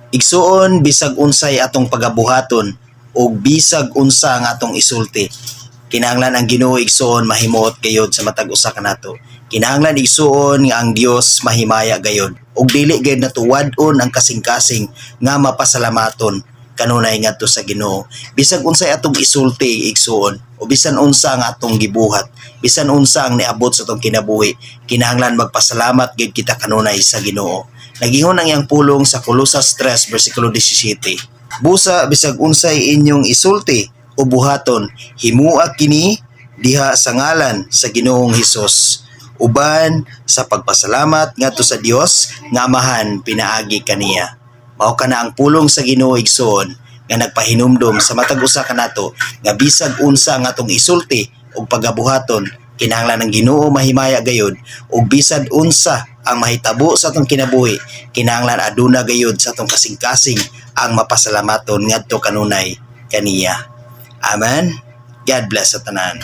Igsuon, bisag unsay atong pagabuhaton ug bisag unsa ang atong isulti, kinahanglan ang Ginoo, igsuon, mahimuot gayod sa matag usa kanato. Kinahanglan, igsuon, nga ang Dios mahimaya gayod ug dili gayud nato wad-on ang kasing-kasing nga mapasalamaton kanunay ngadto sa Ginoo. Bisag unsay atong isulti, igsuon, o bisan unsa ang atong gibuhat, bisan unsa ang niabot sa atong kinabuhi, kinahanglan magpasalamat gayud kita kanunay sa Ginoo. Nagingon ang iyang pulong sa Colosas 3 versikulo 17: "Busa bisag unsay inyong isulti o buhaton, himua kini diha sa ngalan sa Ginoong Hesus uban sa pagpasalamat ngadto sa Dios nga Amahan pinaagi kaniya." Mao kana ang pulong sa Ginoo, igsoon, nga nagpahinumdom sa matag usa kanato nga bisag unsa ang atong isulti ug pagabuhaton, kinahanglan ang Ginoo mahimaya gayud, ug bisag unsa ang mahitabo sa atong kinabuhi, kinahanglan aduna gayud sa atong kasing-kasing ang mapasalamaton ngadto kanunay kaniya. Amen. God bless sa tanan.